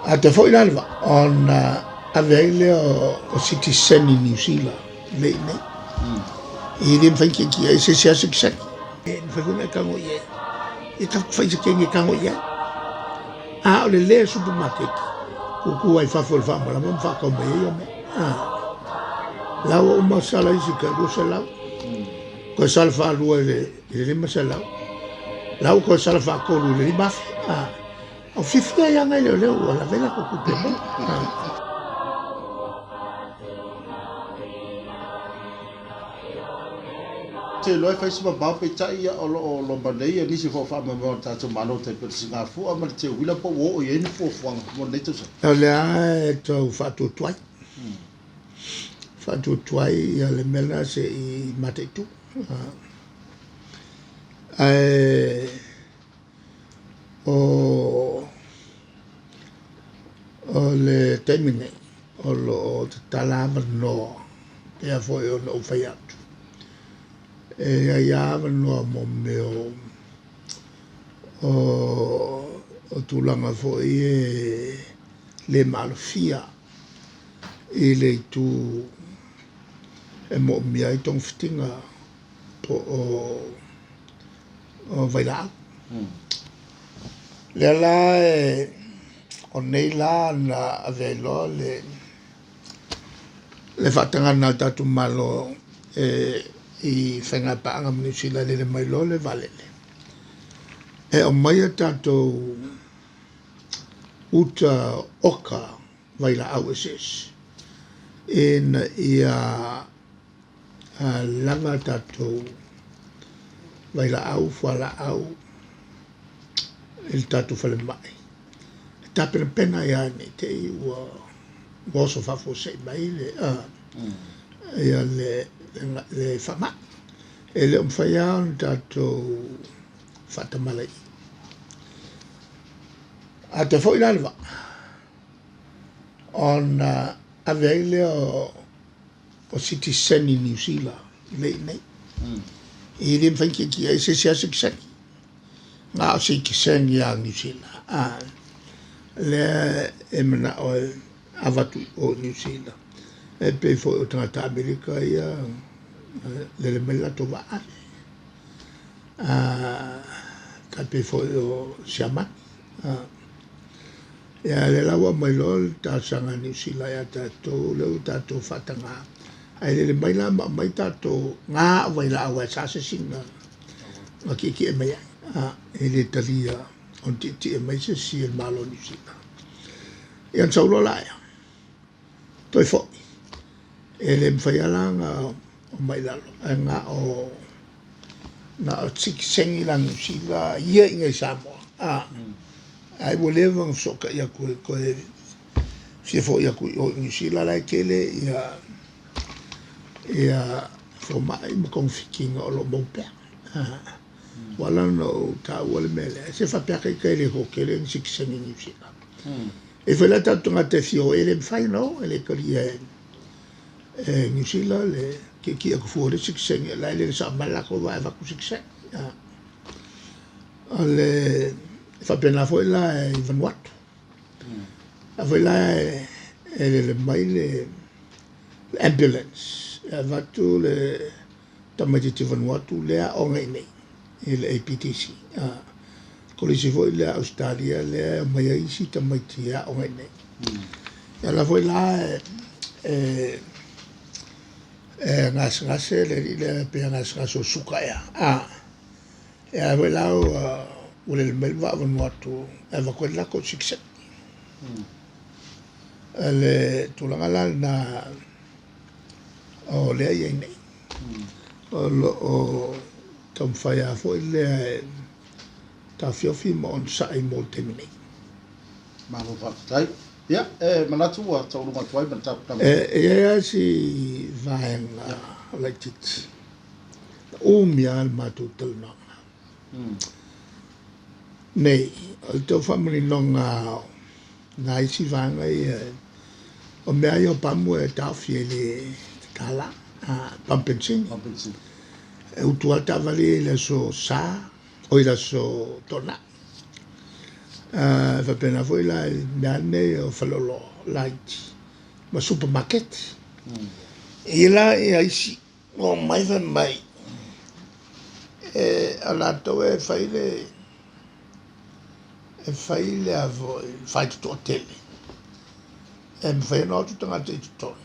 A toe foi la le vaa, ona ave ai lea o sitiseni Niu Sila lea i inei. E le mafai ona tietie ai se isi lava sitiseni. E mafai foi ona e tago i ai. E tatou fai se kegi e tago i ai. A o le le supamakeki, tutu ai i fafo i le faamalama ma faatau mai ai ia mea. La ua uma sala isi tai 200, toe sala faalua i le 500, la ua toe sala faatolu i le 5,000. O fiafia ai lava nai leoleo ua lava ai latou tupe e maua. Ou te iloa e fai si mamao peitai o lo o loma nei nisi foi o faamoemoe o le tatou Malo tai pei o le Sigafua ma le Teuila po ua oo i ai ni fuafuaga mo lenei tausaga. O lea e tau faatuatuai, faatuatuai ia le mea lena se i mataitu. Ae O le taimi nei, o lo o tatala avanoa pei foi ona ou fai atu, e i ai lava avanoa mo mea o tulaga foi e le maalofia i le itu e moomia ai togafitiga po o o vailaau. Lea la e, o nei la na ave ai loa le le faatagaga a le tatou Malo e i faigapaaga ma Niu Sila e lele mai loa le vaalele e aumai a tatou uta oka vailaau eseese ina ia lava a tatou vailaau, fualaau i le tatou falemai e tapenapena ai lava ne i te i ua oso faafuasei mai le ia le faamai. E le o mafai lava ona tatou faatamala i i. A toe foi la le vaa, ona ave ai lea o sitiseni Niu Sila lea i inei. E le mafai ona tietie ai se isi lava sitiseni. Na o sitiseni lava Niu Sila. A, lea e manao e avatu i o i Niu Sila. E pei foi o tagata Amerika ia, lele mai le latou vaa ave. A, tai pei foi o Siamani. A, Ia lea la ua aumai loa le talosaga a Niu Sila ia tatou, lea ua tatou faataga. Ae lele mai la ma aumai tatou na o vailaau ae sa se sina na tietie mai ai. A, e le talia ona tietie mai se isi e le Malo o Niu Sila. Ia ona sau loa laia, toe foi. E le mafai lava la ona omai i lalo, ae na o na o sitiseni la Niu Sila ia i inei i Samoa. A, ai ua leva ona fesootai atu e toe fia foi atu i o i Niu Sila la e tele ia ia fomai ma togafitiga o lo o maua pea. Ua ala ona ou taua le mea lea, se faapea ita e le toatele ni sitiseni Niu Sila. E fai la tatou tagata e fia o, e le mafai ona o, e le talia e e Niu Sila le tietie atu fua o le sitiseni, la e lele sao mai le latou vaa e avatu sitiseni. O le faapena foi la i Vanuatu. A foi la e lele mai le ambulance e avatu le tamaitiiti Vanuatu lea aoga i inei i le APTC. Kolisi foi lea Ausetalia lea e omai ai isi tamaiti e aoga i inei. Ia la foi la e e gasegase le alii lea pe gasegase o suka ea. A ia foi la ua ua lele mai le vaa o Vanuatu e avatu ai le latou sitiseni. O le tulaga la lena o lea e i ai nei. O lo o taumafai lava foi lea e taofiofi ma onosai mo le taimi nei. Malo faafetai. Ia, e manatu ua tauluga atu ai ma le tapenaga. E i ai lava si vaega laitiiti, na umi lava le matou talanoaga. Nei, o le tau faamaninoga o nai isi vaega ia, o mea ia o pamu e taofi e le tatala, pamu penisini. E utu lava le taavale ia i le aso Sa, oi le aso Toonai. E faapena foi la i mea nei o faleoloa laiti ma supamaketi. E i ai la ia isi ua omai fai mai e o latou e fai le e fai le a foi faitotoa tele e mafai ona o atu tagata i totonu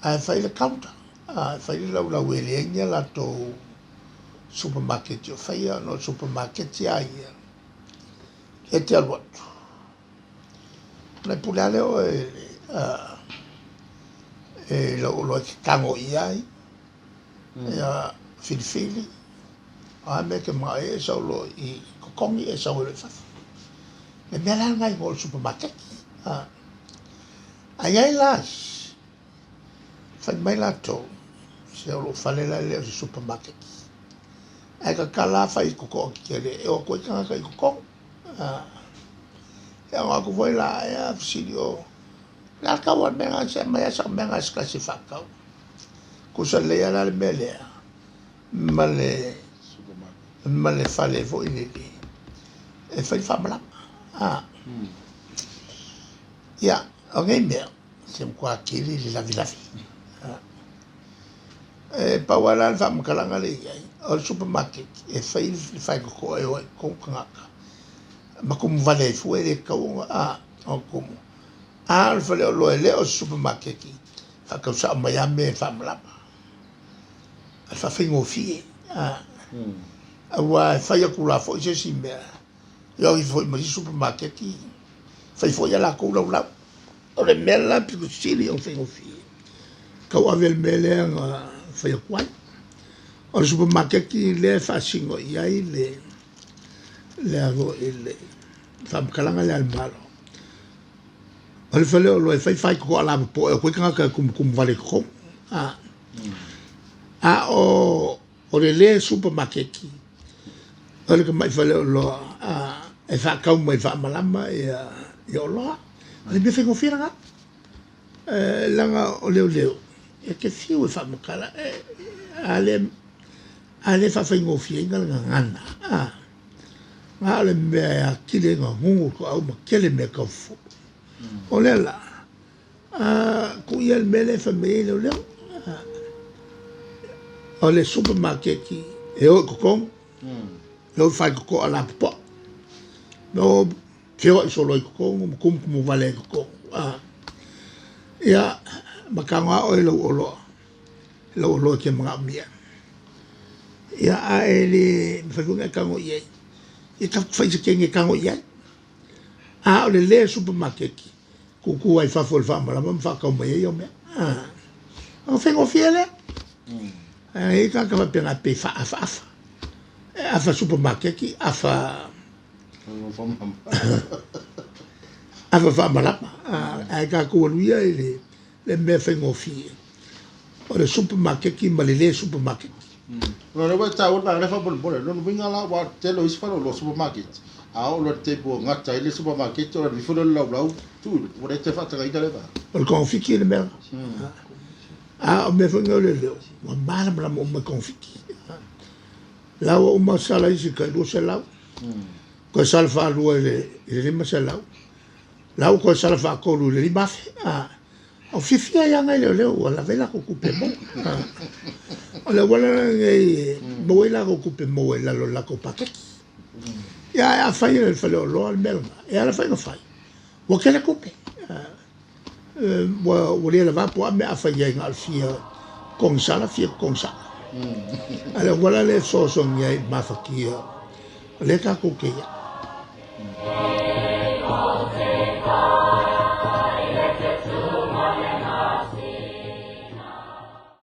ae fai le counter, e fai le laulau e leai ni a latou supamaketi o faia ona o le supamaketi lava ia e te alu atu ona e pule lava lea o oe i lau oloa e te tago i ai, ia filifili, o a mea e te manao i ai e sau loa i totogi e sau ai loa i fafo. Le mea la lena e igoa o le supamaketi. Ae i ai la isi, fai mai latou, se o lou fale la e le o se supamaketi. Ae tatala lava fai totoa tetele e o atu ai tagata i totonu. Ia ona o atu foi la ea fesili o, o le a le tau o le mea lena, se aumai lava sau mea lena se tasi e faatau. Tusa lelei lava la le mea lea ma le ma le fale foi lele e fai faamalama. Ia, o nei mea, se matua tele le lavelave. E pau lava la le faamatalaga lea e i ai, o le supermarket e fai le faitotoa e o ai i totonu tagata ma tumu vale ai fua e le tatau ona tumu. A o le faleoloa e le o se supermarket, faatau sao mai lava mea e faamalama. E faafaigofie. Aua e fai atu la foi se isi mea, e o ifo foi ma isi supermarket, fai foi a latou laulau. O le mea la pito sili ona faigofie, tauave le mea lea na fai atu ai. O le supermarket lea e faasino i ai le le faamatalaga lea a le Malo. O le faleoloa e fai faitotoa lapopoa e o atu ai tagata e tumutumu vale i totonu. A o le le supamakeki, o le tamai faleoloa e faatau mai faamalama ia oloa. O le mea faigofie lena. Leaga o leoleo, e te fiu e faamatala, a le faafaigofieina le gagana, na o le mea e atili ai ona gugu toau ma tele mea e tau fofo. O lea la, tuu ia le mea lea e fai mai ai leoleo. O le supamakeki e o i totonu, e o i faitotoa lapopoa. No feoai solo i totonu ma tumutumu vale i totonu. Ia, ma tago lava oe i lou oloa, lou oloa e te manaomia. Ia, ae le mafai foi ona e tago i ai. Ia tatou fai se kegi e tago i ai. A o le le supamakeki, tutu ai fafo i le faamalama ma faatau mai ai au mea. Ona faigofie lea. Ae i ai tagata faapena pei e faaafaafa. E afa supamakeki, afa afa faamalama. Ae tatou alu ia i le mea faigofie o le supamakeki ma le le supamakeki. O lea ua e taua le vaega lea faamolemole. O lona uiga la ua tele o isi faleoloa supermarket, a oo loa i le taimi ua gata ai le supermarket ona alu ifo lea o le laulau tuu i luga, ua le toe faatagaina lea vaega. O le togafiti le mea lena. A o mea foi nei o leoleo, ua malamalama uma i togafiti. La ua uma sala isi tai 200, toe sala faalua i le 500, la ua toe sala faatolu i le 5,000. O fiafia ai lava nai leoleo ua lava ai latou tupe maua. O le auala lenei e maua ai latou tupe maua i lalo o le latou paketi. Ia ae afai e le faleoloa le mea lena, e ala foi ona fai, ua tele tupe. Ua le lava puaa mea a fai ai na o le fia togisala, fia togisala. A o le auala lea e fesoasoani ai i le mafatia o lea tatou te i ai.